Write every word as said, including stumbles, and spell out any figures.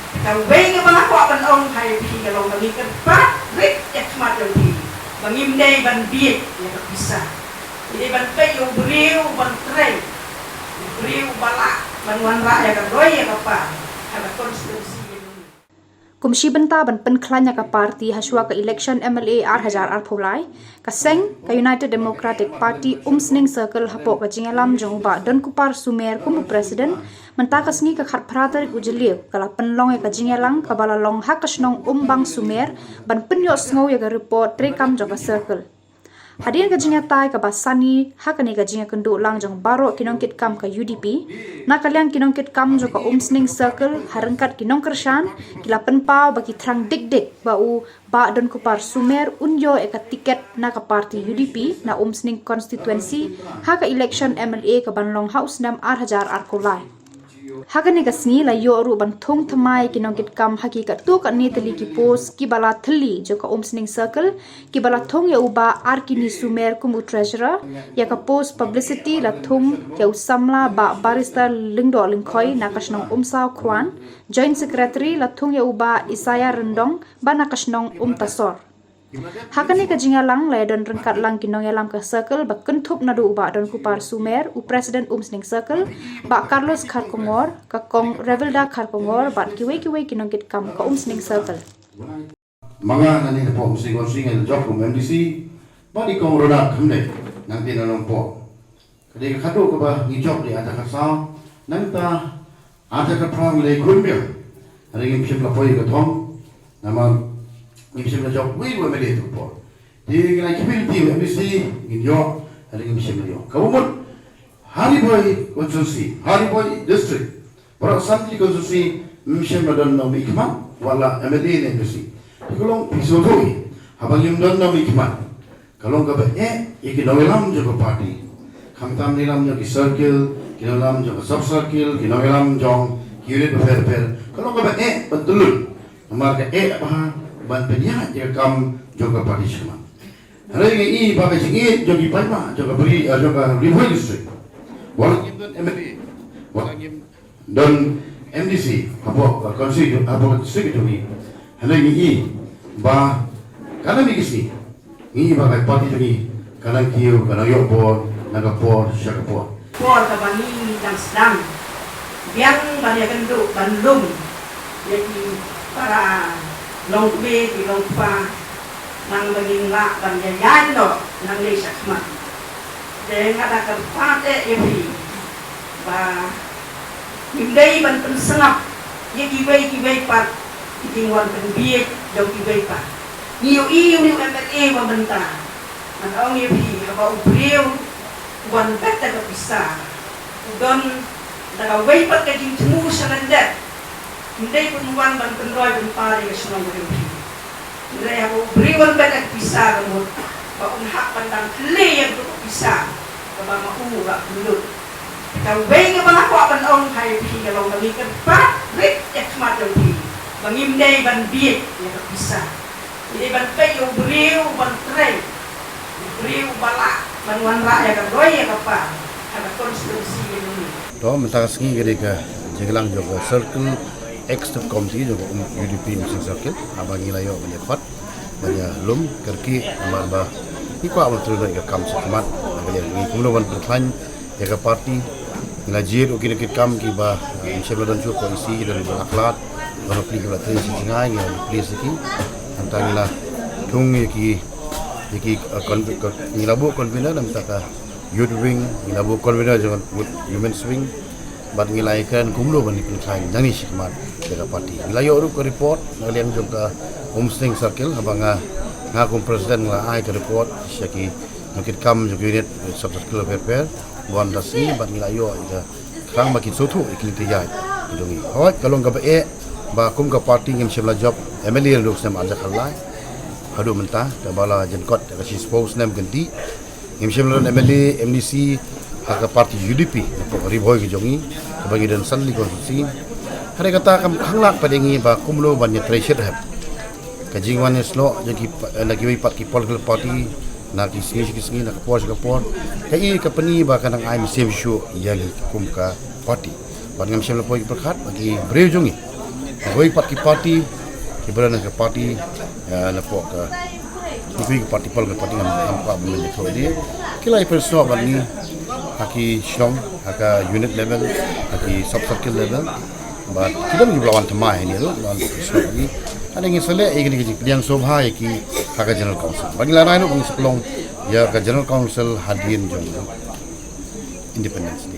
Kawei kaba nga kwah ban ong ha ïa phi ka long ba ngi kyrpad rit ïa ka khmat jong phi ba ngim dei ban bieit ïa ka pisa. Ngi dei ban peit ïa u briew ban trei, u briew ba lah ban wanrah ïa ka roi ïa ka par ha ka constituency jong ngi. Kum shi bynta ban pynkhlaiñ ïa ka party ha shuwa ka election M L A ar hajar arphew lai, ka seng ka United Democratic Party Umsning Circle hapoh ka jingïalam jong u Bah Donkupar Sumer kum u president, mynta ka sngi ka khatphra tarik u Jylliew ka la pynlong ïa ka jingïalang kaba la long ha ka shnong Umbang Sumer ban pynïohsngew ïa ka report treikam jong ka circle. Hadien ka jingïatai kaba sani ha kane ka jingïakynduh lang jong baroh ki nongkitkam ka U D P, na ka liang ki nongkitkam jong ka Umsning Circle ha ryngkat ki nongkyrshan ki la pynpaw ba ki thrang dik dik ba u Bah Donkupar Sumer un ïoh ïa ka tiket na ka party U D P na Umsning constituency ha ka election M L A ka ban long ha u snem ar hajar arphew lai. Ha kane ka sngi la ïoh ruh ban thung thymmai ki nongkitkam ha ki katto katne tylli ki post kiba la thylli jong ka Umsning Circle, kiba la thung ïa u Bah Arkini Sumer kum u treasurer, ïa ka post publicity la thung ïa u samla Bah Barrister Lyngdoh Lyngkhoi na ka shnong Umsaw Khuan, joint secretary la thung ïa u Bah Isaiah Ryndong ba na ka shnong Umtasor. Ha kane ka jingïalang la ïadon ryngkat lang ki nongïalam ka circle ba kynthup naduh u Bah Donkupar Sumer, u president Umsning Circle, Bah Carlos Kharkongor, ka Kong Revilda Kharkongor bad kiwei kiwei ki nongkitkam ka Umsning Circle. Ma nga nangne hapoh Umsning Constituency nga la jop kum M D C bad i Kong Ronald Khymnait nangta na Nongpoh. Ka dei ka khadduh kaba ngi jop dei arhajar khatsaw, nangta arhajar khatphra ngi la ïakhun biang. Hynrei ngim shym la poi ka thong, namar ngim shym la jop wei ruh M L A ha ka por. Te ngi la ïakhun biang, M D C ngin ïoh, hynrei ngim shym la ïoh. Kaba mut ha Ri Bhoi constituency, ha Ri Bhoi district, baroh san tylli ki constituency ngim shym la don nongmihkhmat wat la M L A ne M D C. Te ka long phi sngewthuh hi, haba ngim don nongmihkhmat, ka long kaba eh ïa ki nongïalam jong ka party. Khamtam nongïalam jong ki circle, ki nongïalam jong ka sub circle, ki nongïalam jong ki unit bapher bapher, ka long kaba eh ban tylli. Namar ka eh bha ban pynïaid ïa ka kam jong ka party shakhmat. Hynrei ngi i ba ka jingïeit jong ki paidbah jong ka Bri, eh, jong ka Ri Bhoi district, wat la ngim don M L A, wat la ngim don M D C hapoh ka constituency, hapoh ka district jong ngi. Hynrei ngi i ba ka nang mih ki sngi, ngi i ba ka party jong ngi ka nang kiew, ka nang ïoh bor na ka por sha ka por. Por kaba ngi dang sdang biang ban ïakynduh ban lum ïa ki para longkmie ki longkpa, nang ba ngin lah ban ïaid noh nangne shakhmat. Te nga da kyrpad eh ïa phi ba ngim dei ban pynsngap ïa kiwei kiwei pat ki jingwan pynbieit jong kiwei pat. Ngi ïohi ïa une u M L A ba mynta, ngan ong ïa phi, haba u briew u wan bet da ka pisa, u don da kawei pat ka jingthmu sha lyndet. Ym dei ban wan ban pynroi pynpar ïa ka shnong ka jong phi. Hynrei haba u briew u wan bet da ka pisa, ka mut ba un hap ban dang plie ïa ka pisa kaba ma u u la pynlut. Kawei kaba nga kwah ban ong ha ïa phi ka long ba ngi kyrpad rit ïa ka khmat jong phi ba ngim dei ban bieit ïa ka pisa. Ngi dei ban peit ïa u briew ban trei, u briew ba lah ban wanrah ïa ka roi ïa ka par ha ka constituency jong ngi. To mynta ka sngi ka dei ka jingïalang jong ka Circle Executive Committee jong ka U D P Umsning Circle, haba ngi la ïoh ban ïakhot ban ïalum kyrkieh namar ba ngi kwah ban trei ïa ka kam shakhmat. Haba ngi kumno ban pynkhlaiñ ïa ka party, ngi la jied ïa ki nongkitkam kiba, eh, ym shym la don shuh, ko isi ki don ba la khlad, ba la plie, kiba la trei shi jngai, ngi la plie shi ki. Hangta ngi la thung ïa ki, ïa ki, eh, con-, con-, ngi la buh convener na bynta ka youth wing, ngi la buh convener jong ka women's wing, bad ngi la ïakren kumno ban pynkhlaiñ nangne shakhmat ïa ka party. Ngi la ïoh ruh ka report na ka liang jong ka Umsning Circle, haba nga, nga kum president nga la ai ka report sha ki nongkitkam jong ki unit sub circle bapher bapher, ba wan da sngi bad ngi la ïoh ïa ka khnang ba kin sngewthuh ïa kine ki ïaid ki jong ngi. Hooid, ka long kaba eh ba kum ka party ngim shym la jop M L A naduh snem arhajar khatlai haduh mynta, kaba la jynkot ïa ka shiphew snem kynti. Ngim shym la don M L A, M D C ha ka party U D P hapoh Ri Bhoi ka jong ngi, kaba ngi don san tylli ki constituency. Hynrei kata kam khanglad pat ïa ngi ba kumno ban ïatrei shitrhem. Ka jingwan ïasnoh jong ki pa-, na kiwei pat ki political party, na ki sngi sha ki sngi, na ka por sha ka por, ka i ka pyni ba ka nang ai mynsiem shuh ïa ngi kum ka party. Bad ngam shym la poi pyrkhat ba ki briew jong ngi Hoi pat ki party, ki bra na ka party, na pok ka, ki ki party pol ka party ngam ngam ka bun ni to di. Ki lai pen snoh ban ni, ha ki shnong, ha ka unit level, ha ki sub circle level. But ki dam ki blawan tama ni ro, blawan snoh ni. Ada ngi sele, eh, ki yang sobha ki ha ka general council. Bagi la rai no bang seklong ya ka general council hadien jong independence.